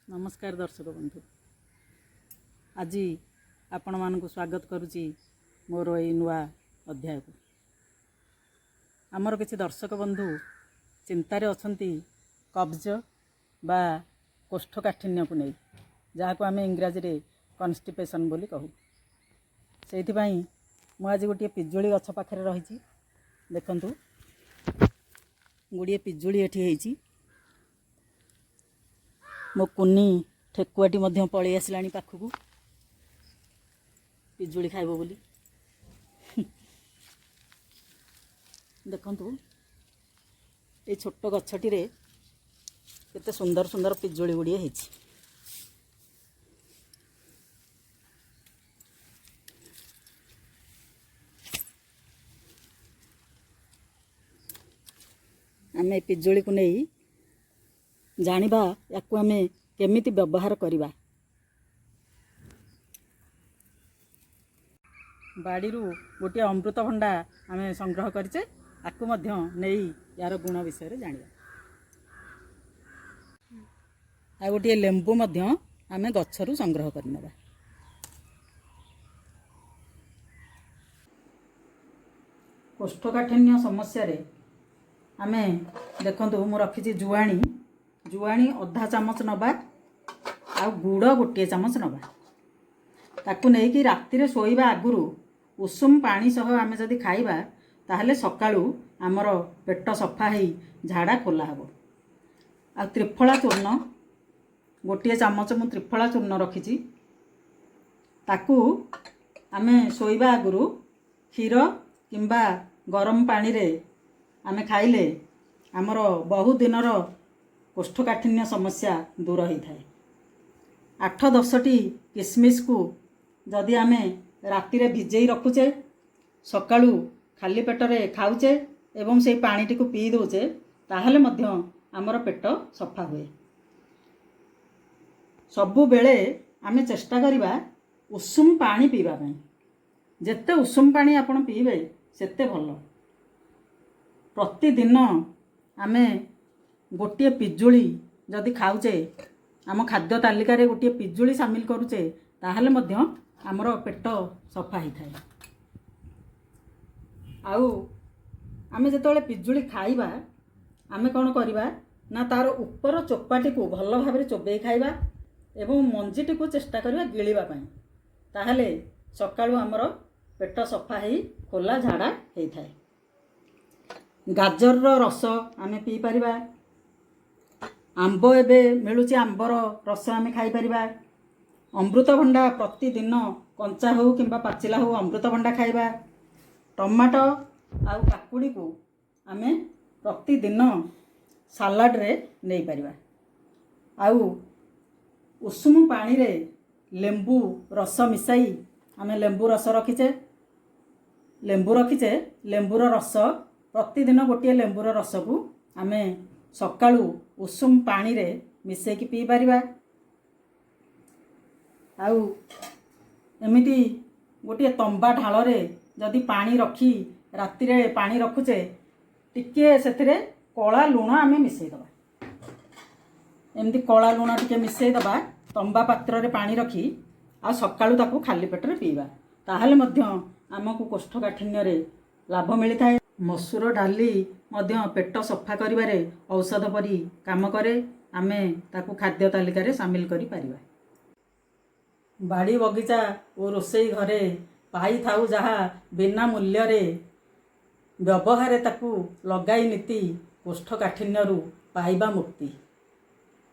ନମସ୍କାର ଦର୍ଶକ ବନ୍ଧୁ, ଆଜି ଆପଣମାନଙ୍କୁ ସ୍ୱାଗତ କରୁଛି ମୋର ଏଇ ନୂଆ ଅଧ୍ୟାୟକୁ। ଆମର କିଛି ଦର୍ଶକ ବନ୍ଧୁ ଚିନ୍ତାରେ ଅଛନ୍ତି କବ୍ଜ ବା କୋଷ୍ଠକାଠିନ୍ୟକୁ ନେଇ, ଯାହାକୁ ଆମେ ଇଂରାଜୀରେ କନଷ୍ଟିପେସନ୍ ବୋଲି କହୁ। ସେଇଥିପାଇଁ ମୁଁ ଆଜି ଗୋଟିଏ ପିଜୁଳି ଗଛ ପାଖରେ ରହିଛି। ଦେଖନ୍ତୁ, ଗୁଡ଼ିଏ ପିଜୁଳି ଏଠି ହେଇଛି। ମୋ କୁନି ଠେକୁଆଟି ମଧ୍ୟ ପଳେଇ ଆସିଲାଣି ପାଖକୁ ପିଜୁଳି ଖାଇବ ବୋଲି। ଦେଖନ୍ତୁ, ଏଇ ଛୋଟ ଗଛଟିରେ କେତେ ସୁନ୍ଦର ସୁନ୍ଦର ପିଜୁଳି ଗୁଡ଼ିଏ ହେଇଛି। ଆମେ ପିଜୁଳିକୁ ନେଇ ଜାଣିବା ୟାକୁ ଆମେ କେମିତି ବ୍ୟବହାର କରିବା। ବାଡ଼ିରୁ ଗୋଟିଏ ଅମୃତଭଣ୍ଡା ଆମେ ସଂଗ୍ରହ କରିଛେ, ଆକୁ ମଧ୍ୟ ନେଇ ୟାର ଗୁଣ ବିଷୟରେ ଜାଣିବା। ଆଉ ଗୋଟିଏ ଲେମ୍ବୁ ମଧ୍ୟ ଆମେ ଗଛରୁ ସଂଗ୍ରହ କରିନେବା। କୋଷ୍ଠକାଠିନ୍ୟ ସମସ୍ୟାରେ ଆମେ ଦେଖନ୍ତୁ, ମୁଁ ରଖିଛି ଜୁଆଣି। ଜୁଆଣି ଅଧା ଚାମଚ ନେବା ଆଉ ଗୁଡ଼ ଗୋଟିଏ ଚାମଚ ନେବା। ତାକୁ ନେଇକି ରାତିରେ ଶୋଇବା ଆଗରୁ ଉଷୁମ ପାଣି ସହ ଆମେ ଯଦି ଖାଇବା, ତାହେଲେ ସକାଳୁ ଆମର ପେଟ ସଫା ହେଇ ଝାଡ଼ା ଖୋଲା ହେବ। ଆଉ ତ୍ରିଫଳା ଚୂର୍ଣ୍ଣ ଗୋଟିଏ ଚାମଚ, ମୁଁ ତ୍ରିଫଳା ଚୂର୍ଣ୍ଣ ରଖିଛି। ତାକୁ ଆମେ ଶୋଇବା ଆଗରୁ କ୍ଷୀର କିମ୍ବା ଗରମ ପାଣିରେ ଆମେ ଖାଇଲେ ଆମର ବହୁ ଦିନର କୋଷ୍ଠକାଠିନ୍ୟ ସମସ୍ୟା ଦୂର ହୋଇଥାଏ। 8-10ଟି କିସମିସକୁ ଯଦି ଆମେ ରାତିରେ ଭିଜେଇ ରଖୁଛେ, ସକାଳୁ ଖାଲି ପେଟରେ ଖାଉଛେ ଏବଂ ସେଇ ପାଣିଟିକୁ ପିଇ ଦେଉଛେ, ତାହେଲେ ମଧ୍ୟ ଆମର ପେଟ ସଫା ହୁଏ। ସବୁବେଳେ ଆମେ ଚେଷ୍ଟା କରିବା ଉଷୁମ ପାଣି ପିଇବା ପାଇଁ। ଯେତେ ଉଷୁମ ପାଣି ଆପଣ ପିଇବେ, ସେତେ ଭଲ। ପ୍ରତିଦିନ ଆମେ ଗୋଟିଏ ପିଜୁଳି ଯଦି ଖାଉଛେ, ଆମ ଖାଦ୍ୟ ତାଲିକାରେ ଗୋଟିଏ ପିଜୁଳି ସାମିଲ କରୁଛେ, ତାହେଲେ ମଧ୍ୟ ଆମର ପେଟ ସଫା ହେଇଥାଏ। ଆଉ ଆମେ ଯେତେବେଳେ ପିଜୁଳି ଖାଇବା, ଆମେ କ'ଣ କରିବା ନା ତା'ର ଉପର ଚୋପାଟିକୁ ଭଲ ଭାବରେ ଚୋବେଇ ଖାଇବା ଏବଂ ମଞ୍ଜିଟିକୁ ଚେଷ୍ଟା କରିବା ଗିଳିବା ପାଇଁ। ତାହେଲେ ସକାଳୁ ଆମର ପେଟ ସଫା ହେଇ ଖୋଲା ଝାଡ଼ା ହେଇଥାଏ। ଗାଜରର ରସ ଆମେ ପିଇପାରିବା। ଆମ୍ବ ଏବେ ମିଳୁଛି, ଆମ୍ବର ରସ ଆମେ ଖାଇପାରିବା। ଅମୃତଭଣ୍ଡା ପ୍ରତିଦିନ କଞ୍ଚା ହେଉ କିମ୍ବା ପାଚିଲା ହେଉ, ଅମୃତଭଣ୍ଡା ଖାଇବା। ଟମାଟୋ ଆଉ କାକୁଡ଼ିକୁ ଆମେ ପ୍ରତିଦିନ ସାଲାଡ଼ରେ ନେଇପାରିବା। ଆଉ ଉଷୁମ ପାଣିରେ ଲେମ୍ବୁ ରସ ମିଶାଇ, ଆମେ ଲେମ୍ବୁ ରସ ରଖିଛେ, ଲେମ୍ବୁ ରଖିଛେ, ଲେମ୍ବୁର ରସ ପ୍ରତିଦିନ ଗୋଟିଏ ଲେମ୍ବୁର ରସକୁ ଆମେ ସକାଳୁ ଉଷୁମ ପାଣିରେ ମିଶାଇକି ପିଇପାରିବା। ଆଉ ଏମିତି ଗୋଟିଏ ତମ୍ବା ଢାଳରେ ଯଦି ପାଣି ରଖି ରାତିରେ ପାଣି ରଖୁଛେ, ଟିକିଏ ସେଥିରେ କଳା ଲୁଣ ଆମେ ମିଶାଇ ଦେବା। ଏମିତି କଳା ଲୁଣ ଟିକେ ମିଶାଇ ଦେବା ତମ୍ବା ପାତ୍ରରେ ପାଣି ରଖି, ଆଉ ସକାଳୁ ତାକୁ ଖାଲି ପେଟରେ ପିଇବା, ତାହେଲେ ମଧ୍ୟ ଆମକୁ କୋଷ୍ଠକାଠିନ୍ୟରେ ଲାଭ ମିଳିଥାଏ। ମସୁର ଡାଲି ମଧ୍ୟ ପେଟ ସଫା କରିବାରେ ଔଷଧ ପରି କାମ କରେ। ଆମେ ତାକୁ ଖାଦ୍ୟ ତାଲିକାରେ ସାମିଲ କରିପାରିବା। ବାଡ଼ି ବଗିଚା ଓ ରୋଷେଇ ଘରେ ପାଇଥାଉ ଯାହା ବିନା ମୂଲ୍ୟରେ, ବ୍ୟବହାରେ ତାକୁ ଲଗାଇ ନୀତି କୋଷ୍ଠକାଠିନ୍ୟରୁ ପାଇବା ମୁକ୍ତି।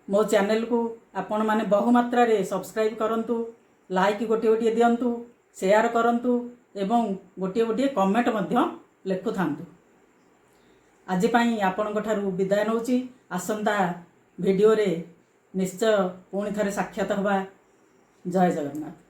ମୋ ଚ୍ୟାନେଲକୁ ଆପଣମାନେ ବହୁମାତ୍ରାରେ ସବସ୍କ୍ରାଇବ୍ କରନ୍ତୁ, ଲାଇକ୍ ଗୋଟିଏ ଗୋଟିଏ ଦିଅନ୍ତୁ, ସେୟାର କରନ୍ତୁ ଏବଂ ଗୋଟିଏ ଗୋଟିଏ କମେଣ୍ଟ ମଧ୍ୟ ଲେଖୁଥାନ୍ତୁ। ଆଜି ପାଇଁ ଆପଣଙ୍କ ଠାରୁ ବିଦାୟ ନେଉଛି। ଆସନ୍ତା ଭିଡ଼ିଓରେ ନିଶ୍ଚୟ ପୁଣି ଥରେ ସାକ୍ଷାତ ହେବା। ଜୟ ଜଗନ୍ନାଥ।